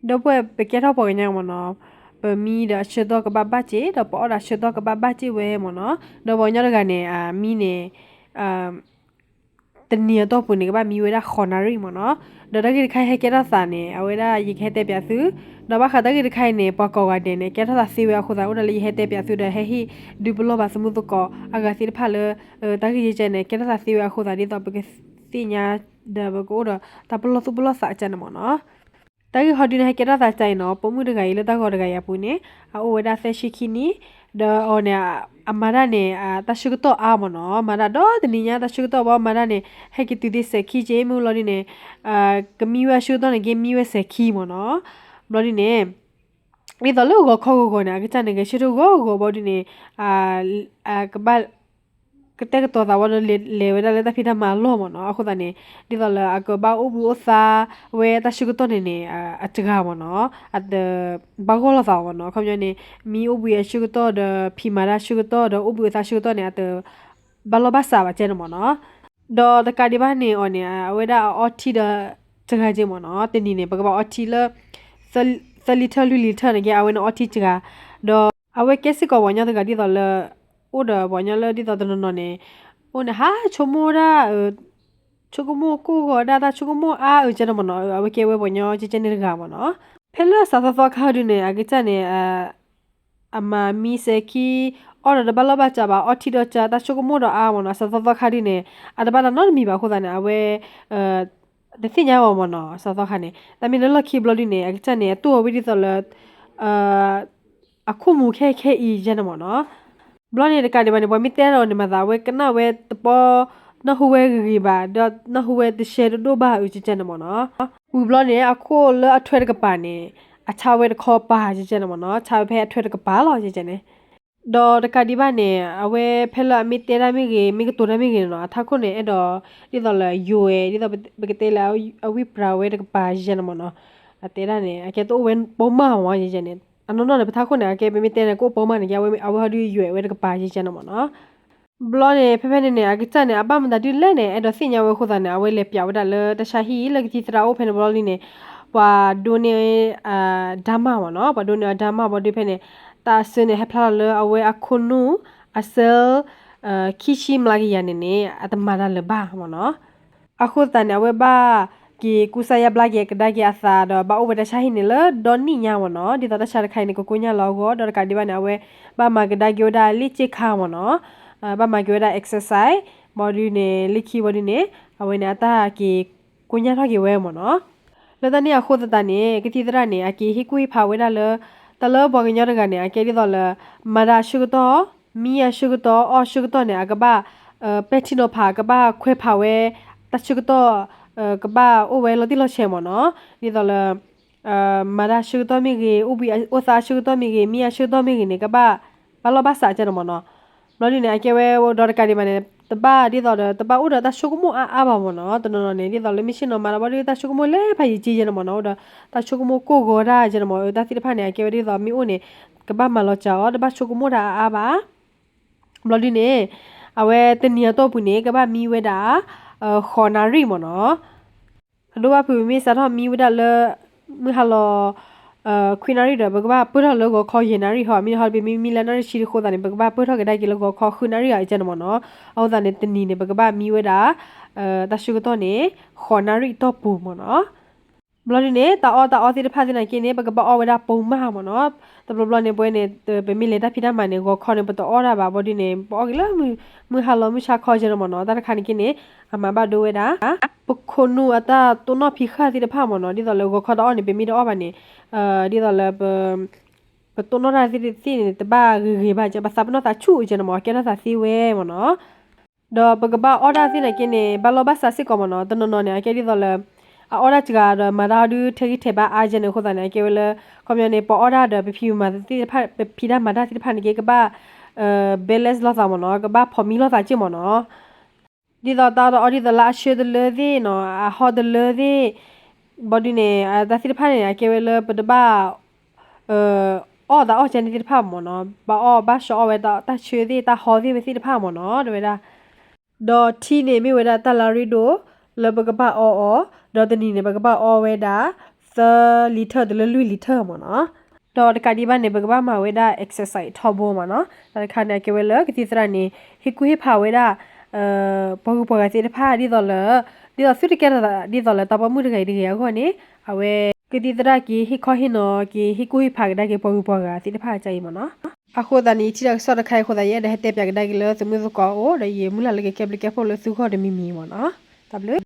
ဒီပုၢ်ဝဲၢ် ပကဲထီၣ်ပှၤကညီမ့ၢ်နီၤ, ပမံဒီးအဆၢကတီၢ်ကဘၣ်ဘၣ်စ့ၢ်, ဒီးပအီၣ်ဒီးအဆၢကတီၢ်ကဘၣ်ဘၣ်စ့ၢ်ဝဲမ့ၢ်နီၤ. ဒီးပှၤကညီတဂၤန့ၣ် အမံန့ၣ် တနံၤအတီၢ်ပူၤန့ၣ် ကဘၣ်မံဝဲဒၣ်ဃိးနၣ်ရံၣ်မ့ၢ်နီၤ. ဒီးတၢ်ဂ့ၢ်တခါဟဲကဲထီၣ်သးန့ၣ် အဝဲဒၣ်ယကဟဲတဲပၠးသု, ဒီးဘၣ်ဃးတၢ်ဂ့ၢ်တခါအံၤန့ၣ် ပှၤကိးဂၤဒဲးန့ၣ် ကဲထီၣ်သးသ့ဝဲအဃိသတး အိၣ်ဒီးလၢယဟဲတဲပၠးသုဒီးဟဲဟ့ၣ်ဒုးပလီၢ်ဘၣ်သမုၣ်သကိးအဂၤသ့ၣ်တဖၣ်လၢ တၢ်ဂ့ၢ်ယဲကဲန့ၣ် ကဲထီၣ်သးသ့ဝဲအဃိသတး ဒ်သိးပကသ့ၣ်ညါ ဒီးပကအိၣ်ဒီးတၢ်ပလီၢ်သူၣ်ပလီၢ်သးကဲန့ၣ်မ့ၢ်နီၤ. တၢ်ဂ့ၢ်ဟီဒုန့ၣ် ဟဲကဲထီၣ်သးကါအံၤနီၤ, ပိာ်မုၣ်တဂၤအံၤလၢတၢ်ဂီၤတဂၤအံၤအပူၤန့ၣ် အအိၣ်ဝဲဒၣ်သၢဆံခံနံၣ်, ဒီးအီၤန့ၣ် အမၤတၢ်န့ၣ် တၢ်ဆၢကတီၢ်အါမ့ၢ်နီၤ, မၤတၢ်ဒီတနံၤညါ တၢ်ဆၢကတီၢ်ဘၣ် မၤတၢ်န့ၣ် ဟဲက့ၤတုၤသ့ၣ်စဲၤခံက့ မ့ၢ်လီၤဒုန့ၣ် ကမံဝဲအဆၢကတီၢ်န့ၣ်က့ မံဝဲစဲၤခံမ့ၢ်နီၤ. ဘျီဒုန့ၣ် ဒ်သိးလၢဂီၤခီဂီၤဂီၤန့ၣ် အကစၢ်န့ၣ် ဂဲၤဆၢထၢၣ်ဂီၤဂီၤဘျီဒုန့ၣ် ကဘၣ် ကတဲာ်ကတီၤသးဝံၤဒီး လဲၤဝဲဒၣ်လၢတၢ်ဖံးတၢ်မၤအလီၢ်မ့ၢ်နီၤ. အဃိသတးန့ၣ် ဒ်သိးလၢအကဘၣ်အိၣ်ဘှံးအိၣ်သါဝဲတၢ်ဆၢကတီၢ်န့ၣ်န့ၣ် အစှၤမ့ၢ်နီၤ, အတဘၣ်ဂီၢ်လိာ်သးမ့ၢ်နီၤ. ခီပညီန့ၣ် မံအိၣ်ဘှံးအဆၢကတီၢ်ဒီး ဖံးမၤတၢ်ဆၢကတီၢ်ဒီး အိၣ်ဘှံးအိၣ်သါဆၢကတီၢ်န့ၣ် အတဘၣ်လီၢ်ဘၣ်စးဘၣ်ကဲန့ၣ်မ့ၢ်နီၤ. ဒီးတကးဒံးဘၣ်န့ၣ်အီၤန့ၣ် အဝဲဒၣ်အအီထံဒီးစှၤက့မ့ၢ်နီၤ. တနံၤန့ၣ် ပကဘၣ်အီထံလၢ သၢလံာ်ထၢၣ်လွံၢ်လံာ်ထၢၣ်န့ၣ်က့ အဝဲန့ၣ်အီထံစှၤ, ဒီးအဝဲကဲစ့ၢ်ကီးပှၤကညီတဂၤဒ်သိးလၢ အိၣ်ဒီးပှၤကညီလၢဒ်သိးတနီၤနီၤန့ၣ် အိၣ်န့ၣ် ဟးဆိကမိၣ်ဒၣ် ဆိကမိၣ်ကိၢ်ဂီၤဒၣ်တၢ်ဆိကမိၣ်အါအၢကဲန့ၣ်မ့ၢ်နီၤ. အဝဲကဲဝဲပှၤကညီကဲကဲန့ၣ်တဂၤမ့ၢ်နီၤ. ဖဲလၢအစးသီသီခါဒုန့ၣ် အကစၢ်န့ၣ် အမၤမံစဲၤခံ အီၣ်ဒီးတဘၣ်လီၢ်ဘၣ်စးဘၣ် အီထံဒီးစှၤ တၢ်ဆိကမိၣ်ဒီးအါမ့ၢ်နီၤ. အစးသီသီခါဒုန့ၣ် အတဘၣ်တၢ်နီတမံၤဘၣ်အဃိသတးန့ၣ် အဝဲ တသ့ၣ်ညါအီၤမ့ၢ်နီၤ. အစးသီခါန့ၣ် တၢ်မ့ၢ်လၢလီၢ်ခံဘျီဒုန့ၣ် အကစၢ်န့ၣ် အတူၢ်အီၤဝဲဒ်သိးလၢ အခိၣ်မူခဲခဲအံၤကဲန့ၣ်မ့ၢ်နီၤ. ဘျီန့ၣ်တကးဒံးဘၣ်န့ၣ် ပှၤမ့ၢ်တဲဒီးန့ၣ်မၤသး အဝဲကနၣ်ဝဲတပီ နၢ်ဟူဝဲဂ့ၤဂ့ၤဘၣ် ဒီးနၢ်ဟူဝဲတရှဲတဒိၣ်ဘၣ်အုးကဲန့ၣ်မ့ၢ်နီၤ. ဝံၤဘျီန့ၣ် အခိၣ်လၢအထွဲတကပၤန့ၣ် အဆါဝဲတခီပၤကဲန့ၣ်မ့ၢ်နီၤ. ဆါဝဲဖဲအထွဲတကပၤလီၤကဲန့ၣ်. ဒီးတကးဒံးဘၣ်န့ၣ် အဝဲဖဲလၢအမ့ၢ်တဲတၢ်မ့ၢ်ဂ့ၤ မ့ၢ်ကတိၤတၢ်မ့ၢ်ဂ့ၤန့ၣ်နီၤ အထးခိၣ်န့ၣ် အဲၣ်ဒိး ဒ်သိးလၢယွဲၢ် ဒ်သိးပကတဲလၢ အဝံၣ်ပြးဝဲတကပၤကဲန့ၣ်မ့ၢ်နီၤ. အတဲဒၣ်န့ၣ် အကဲတအိၣ်ဝဲပိာ်မၢ်မ့ၢ်ကဲန့ၣ်. အနီၢ်နီၢ်န့ၣ် ပထးခိၣ်န့ၣ် အကဲပမ့ၢ်တဲန့ၣ် ကအိၣ်ပိာ်မၢ်န့ၣ် အဝဲဟီဒုးယွဲၢ်ဝဲတကပၤကဲန့ၣ်မ့ၢ်နီၤ. ဘျီန့ၣ် ဖဲဖဲန့ၣ်န့ၣ် အကစၢ်န့ၣ် အဘၣ်မတၤဒုလဲၣ်န့ၣ် အဲၣ်ဒိးသ့ၣ်ညါဝဲအဃိသတးန့ၣ် အဝဲလဲၤပၠးဝဲဒၣ်လၢတၢ်ဆါဟံၣ်လၢကသံၣ်သရၣ်အိၣ်ဖဲန့ၣ်ဘျီလံန့ၣ် ပှၤဒိးန့ၢ် ဓာတ်မှန် မ့ၢ်နီၤ. ပှၤဒိးန့ၢ်အီၤ ဓာတ်မှန် ဘျီဒုဖဲန့ၣ် တၢ်အဆၢန့ၣ် ဟဲဖျါထီၣ်လၢအဝဲအခိၣ်နူာ် အဆၢ ခံဆံမျးကယၤန့ၣ်န့ၣ် အတမၤတၢ်လၢၤဘၣ်မ့ၢ်နီၤ. အဃိသတးန့ၣ် အဝဲဘၣ်က့ၤကူစါယါဘျါက့ၤအကဒါက့ၤအသးဒီး ဘၣ်အိၣ်ဝဲတၢ်ဆါဟံၣ်န့ၣ်လၢဒီနံၣ်ညါမ့ၢ်နီၤ. ဒ်သိးတၢ်ဆါတခါအံၤန့ၣ် ကကိညၢ်လီၤအဂီၢ် ဒီးတကးဒံးဘၣ်န့ၣ် အဝဲဘၣ်မၤကဒါက့ၤဝဲဒၣ်လ့ၣ်စ့ခါမ့ၢ်နီၤ. ဘၣ်မၤက့ၤဝဲဒၣ် exercise ဘျီဒုန့ၣ် လၢခံဘျီဒုန့ၣ် အဝဲန့ၣ် အတၢ်က့ၤကိညၢ်ထီၣ်က့ၤဝဲမ့ၢ်နီၤ. လၢတၢ်န့ၣ်အဃိသတးန့ၣ် ကသံၣ်သရၣ်န့ၣ် အက့ၤဟ့ၣ်ကူၣ်ဟ့ၣ်ဖးဝဲဒၣ်လၢ တၢ်လၢပှၤကညီတဂၤန့ၣ် အကဲဒ်သိးလၢ မၤတၢ်အဆၢကတီၢ် မံအဆၢကတီၢ် အီၣ်အဆၢကတီၢ်န့ၣ် အကဘၣ် ပဲာ်ထံနီၤဖး ကဘၣ်ခွဲးဖးဝဲ တၢ်ဆၢကတီၢ် ကဘၣ်အိၣ်ဝဲလီၤတံၢ်လီၤဆဲးမ့ၢ်နီၤ. ဒ်သိးလၢ မၤတၢ်အဆၢကတီၢ်မ့ၢ်ဂ့ၤ အိၣ်ဘှံးအိၣ်သါအဆၢကတီၢ်မ့ၢ်ဂ့ၤ မံအဆၢကတီၢ်မ့ၢ်ဂ့ၤန့ၣ် ကဘၣ်ဘၣ်လီၢ်ဘၣ်စးကဲန့ၣ်မ့ၢ်နီၤ. ဘျီဒုန့ၣ် အကဲဝဲဒီးတကးဒံးဘၣ်န့ၣ် တဘၣ်ဒ်သိးဒီး တဘၣ်အိၣ်ဒီးတၢ်ဆိကမိၣ်အါအါဘၣ်မ့ၢ်နီၤ. တနီၤနီၤန့ၣ် ဒ်သိးလၢမ့ၢ်ဆ့ၣ်နီၤမၤတၢ်ဘျီဒု တၢ်ဆိကမိၣ်လဲၤဖးယံာ်က့ယဲန့ၣ်မ့ၢ်နီၤ. အိၣ်ဒီးတၢ်ဆိကမိၣ်ကိၢ်ဂီၤတၢ်ကဲန့ၣ်မ့ၢ် တၢ်သ့ၣ်တဖၣ်န့ၣ် အကဲဝဲဒ်သိးမ့ၢ်အိၣ်န့ၣ် ကဘၣ်မၤလီၤစှၤအီၤ တဘၣ်ဆိကမိၣ်တၢ်အါအါဘၣ်. ဘျီဒုန့ၣ် အဝဲတနံၤအတီၢ်ပူၤန့ၣ် ကဘၣ်မံဝဲဒၣ် ဃိးနၣ်ရံၣ်မ့ၢ်နီၤ. အဒိဘၣ်ဖုး ပမ့ၢ်စးထီၣ်မံဝဲဒၣ်လၢ မုၢ်ဟါလီၤ ခွံနၣ်ရံၣ်ဒီး ပကဘၣ်ပၢၢ်ထီၣ်လၢဂီၤခီယဲၢ်နၣ်ရံၣ်ဟီ မ့ၢ်ဟီ ပမ့ၢ်မံလၢနၣ်ရံၣ်ဆံတဃိသတးန့ၣ် ပကဘၣ်ပၢၢ်ထီၣ်ကဒါက့ၤလၢဂီၤခီဃုနၣ်ရံၣ်အကဲန့ၣ်မ့ၢ်နီၤ. အဃိသတးန့ၣ် တနံၤန့ၣ် ပကဘၣ်မံဝဲဒၣ် တၢ်ဆၢကတီၢ်န့ၣ် ဃိးနၣ်ရံၣ်တီၢ်ပူၤမ့ၢ်နီၤ. ဘျီဒုန့ၣ် တၢ်အီၣ်တၢ်အီသ့ၣ်တဖၣ်သနာ်က့န့ၣ် ပကဘၣ်အီဝဲဒၣ်ပိာ်မၢ်မ့ၢ်နီၤ. တဘျီဘျီန့ၣ် ပဝဲန့ၣ် ပမ့ၢ်လဲၤတၢ်ဖံးတၢ်မၤန့ၣ် ဂီၤခီန့ၣ် ပတအီၣ်တၢ်ဘၣ် ဘျီဒုန့ၣ် ပအီၣ်က့ၤလၢ မုၢ်ဟါလီၤမုၢ်ဆါခီကဲန့ၣ်မ့ၢ်နီၤ. တၢ်တခါန့ၣ်က့န့ၣ် အမၤဘၣ်ဒိဝဲဒၣ် ပခိၣ်နူာ်အတၢ်တိၢ်နီၣ်ဖံးဃာ်သ့ၣ်တဖၣ်မ့ၢ်နီၤ. ဒ်သိးလၢဂီၤခီတအီၣ်န့ၣ် ပမ့ၢ်တအီၣ်ဘၣ်န့ၣ် ဒ်သိးလၢ ပတိၢ်နီၣ်တၢ်သ့ၣ်တဖၣ်န့ၣ် တဘၣ်ဂ့ၤဂ့ၤဘၣ် ပသးပ့ၤနီၣ်သးဆူၣ်ကဲန့ၣ်မ့ၢ် ကဲထီၣ်သးသ့ဝဲမ့ၢ်နီၤ. ဒီးပကဘၣ်အီၣ်တၢ်သ့ၣ်နာ်က့န့ၣ် ဘၣ်လီၢ်ဘၣ်စးစ့ၢ်ကီးမ့ၢ်နီၤ. တနီၤနီၤန့ၣ် အကဲဒ်သိးလၢ အအီၣ်တၢ်စှၤဒီး မၤတၢ်ဟီဒုထဲဂံၢ်ထဲဘါအါကဲန့ၣ်အဃိသတးန့ၣ် အကဲဝဲလၢ ခီပညီန့ၣ် ပအီၣ်တၢ်ဒီး ပဖံးမၤသ့ၣ်တဖၣ် ပဖံးတၢ်မၤတၢ်သ့ၣ်တဖၣ်န့ၣ်က့ ကဘၣ် balance လိာ်သးမ့ၢ်နီၤ, ကဘၣ်ဖီၣ်မံလိာ်သးစ့ၢ်မ့ၢ်နီၤ. ဒ်သိးတၢ်အီၣ်တၢ်အီဒ်သိးလၢအဆၢတလၢသ့ၣ်နီၤ, အဟီတလၢသ့ၣ်, ဘၣ်ဒုးန့ၣ် တၢ်သ့ၣ်တဖၣ်န့ၣ် အကဲဝဲလၢပတဘၣ် အီၣ်တၢ်အီၣ်ကဲန့ၣ်သ့ၣ်တဖၣ်မ့ၢ်နီၤ, ဘၣ်အီၣ်ဘၣ်ဆှီအီၣ်ဝဲတၢ်ဆၢသ့ၣ် တၢ်ဟီသ့ၣ်ဝဲသ့ၣ်တဖၣ်မ့ၢ်နီၤ တဲဝဲဒၣ်. ဒီးထံန့ၣ်မ့ၢ်ဝဲဒၣ်တၢ်လၢရ့ဒိၣ် လၢပကဘၣ်အီအီၤ, ဒီးတနံၤန့ၣ် ပကဘၣ်အီဝဲဒၣ် သၢလံထၢၣ်တုၤလၢလွံၢ်လံထၢၣ်မ့ၢ်နီၤ. ဒီးတကးဒံးဘၣ်န့ၣ် ပကဘၣ်မၤဝဲဒၣ် exercise ထီဘိမ့ၢ်နီၤ. တၢ်တခါန့ၣ် အကဲဝဲလၢကသံၣ်သရၣ်န့ၣ် ဟ့ၣ်ကူၣ်ဟ့ၣ်ဖးဝဲဒၣ် ပှၤဂုၤပှၤဂၤသ့ၣ်တဖၣ် ဒ်သိးလၢ ဒ်သိးသုတကဲထီၣ်သးဒ်သိးလၢတၢ်ပိာ်မုၣ်တဂၤအံၤတဂ့ၤအဂီၢ်န့ၣ် အဝဲ ကသံၣ်သရၣ်က့ၤဟ့ၣ်ခီဟ့ၣ်နီၤက့ၤ ဟ့ၣ်ကူၣ်ဟ့ၣ်ဖးကဒါက့ၤပှၤဂုၤပှၤဂၤသ့ၣ်တဖၣ်အါအံၤမ့ၢ်နီၤ. အဃိသတးန့ၣ် ယထံၣ်တၢ်ကစီၣ်တခါအံၤအဃိသတး ယအဲၣ်ဒိးဟဲတဲပၠးကဒါက့ၤလၢသုးမုၢ်သကိးအအိၣ် ဒီးယမုၢ်လၢ်လၢကကဲဘျုးကဲဖှိၣ်လၢသုဂီၢ်တမံၤမံၤမ့ၢ်နီၤ. တၢ်ဘျုး